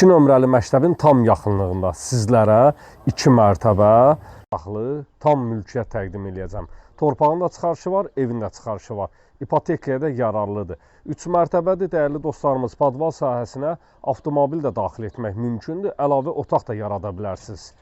2 nömrəli məktəbin tam yaxınlığında sizlərə 2 mərtəbə otaqlı tam mülkiyyət təqdim eləyəcəm. Torpağın da çıxarışı var, evin də çıxarışı var. İpotekaya da yararlıdır. 3 mərtəbədir dəyərli dostlarımız. Podval sahəsinə avtomobil də daxil etmək mümkündür. Əlavə otaq da yarada bilərsiniz.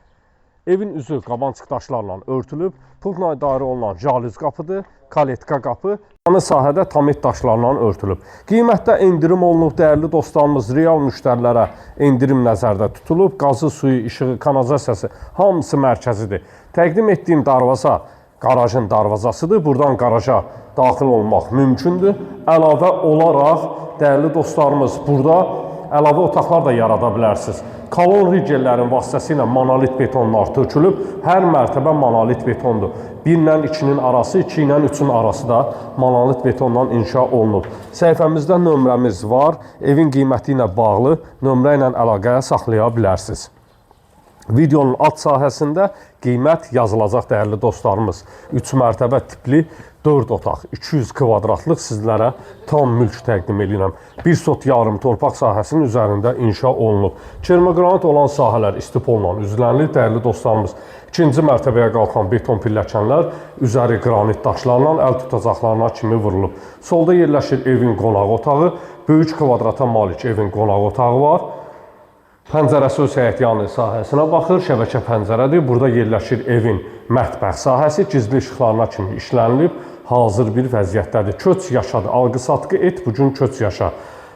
Evin üzü qabançıq daşlarla örtülüb, pultla idarə olunan jalüz qapıdır, kaletka qapı, yanı sahədə tamit daşlarla örtülüb. Qiymətdə endirim olunub dəyərli dostlarımız, real müştərilərə endirim nəzərdə tutulub. Qazı, suyu, işığı, kanalizasiyası hamısı mərkəzidir. Təqdim etdiyim darvaza qarajın darvazasıdır. Buradan qaraja daxil olmaq mümkündür. Əlavə olaraq dəyərli dostlarımız, burada əlavə otaqlar da yarada bilərsiniz. Kolon rigellərin vasitəsilə monolit betonlar tökülüb. Hər mərtəbə monolit betondur. 1 ilə 2-nin arası, 2 ilə 3-ün arası da monolit betonla inşa olunub. Səhifəmizdə nömrəmiz var. Evin qiyməti ilə bağlı nömrə ilə əlaqə saxlaya bilərsiniz. Videonun alt sahəsində qiymət yazılacaq dəyərli dostlarımız. 3 mərtəbə tipli 4 otaq, 200 kvadratlıq sizlərə tam mülk təqdim edirəm. 1,5 sot torpaq sahəsinin üzərində inşa olunub. Kermogranit olan sahələr istipolla üzlənilib dəyərli dostlarımız. İkinci mərtəbəyə qalxan beton pilləkənlər üzəri qranit daşlarla əl tutacaqlarına kimi vurulub. Solda yerləşir evin qonaq otağı. Böyük kvadrata malik evin qonaq otağı var. Pəncərəsi öz həyətyanı sahəsinə baxır, şəbəkə pəncərədir. Burada yerləşir evin mətbəx sahəsi, gizli işıqlarına kimi işlənilib, hazır bir vəziyyətdədir. Köç yaşadır, alqı-satqı et, bu gün köç yaşa.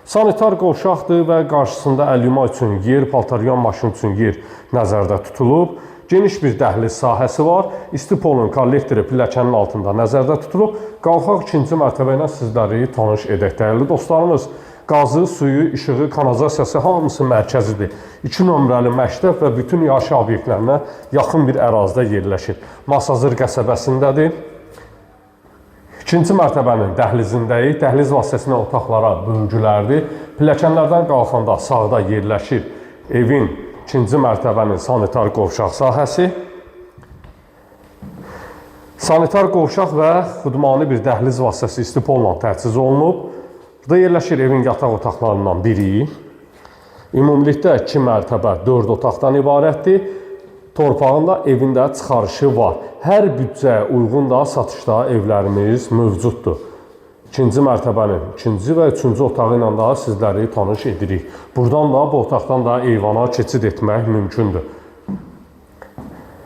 Sanitar qovşaqdır və qarşısında əlyuma üçün yer, paltaryan maşın üçün yer nəzərdə tutulub. Geniş bir dəhliz sahəsi var. İstipolun kollektoru pilləkənin altında nəzərdə tutulub. Qalxaq ikinci mərtəbə ilə sizləri tanış edək dəyərli dostlarımız. Qazı, suyu, işığı, kanalizasiyası hamısı mərkəzidir. 2 nömrəli məktəb və bütün yaşayış obyektlərinə yaxın bir ərazidə yerləşir. Masazır qəsəbəsindədir. İkinci mərtəbənin dəhlizindəyik. Dəhliz vasitəsilə otaqlara bölgülərdir. Pilləkənlərdən qalxanda sağda yerləşir evin ikinci mərtəbənin sanitar qovşaq sahəsi. Sanitar qovşaq və xudmani bir dəhliz vasitəsi istipolla təchiz olunub. Burada yerləşir evin yataq otaqlarından biri. Ümumilikdə 2 mərtəbə 4 otaqdan ibarətdir. Torpağın da evin də çıxarışı var. Hər büdcəyə uyğun da satışda evlərimiz mövcuddur. İkinci mərtəbənin ikinci və üçüncü otağı ilə də sizləri tanış edirik. Buradan da bu otaqdan da eyvana keçid etmək mümkündür.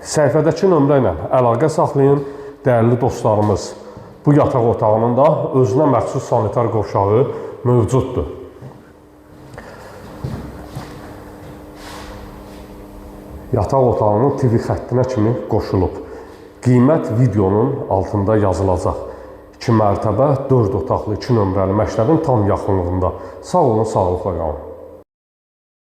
Səhifədəki nömrə ilə əlaqə saxlayın dəyərli dostlarımız. Bu yataq otağının da özünə məxsus sanitar qovşağı mövcuddur. Yataq otağının TV xəttinə kimi qoşulub. Qiymət videonun altında yazılacaq. 2 mərtəbə, 4 otaqlı, 2 nömrəli məktəbin tam yaxınlığında. Sağ olun, sağlıqla qalın.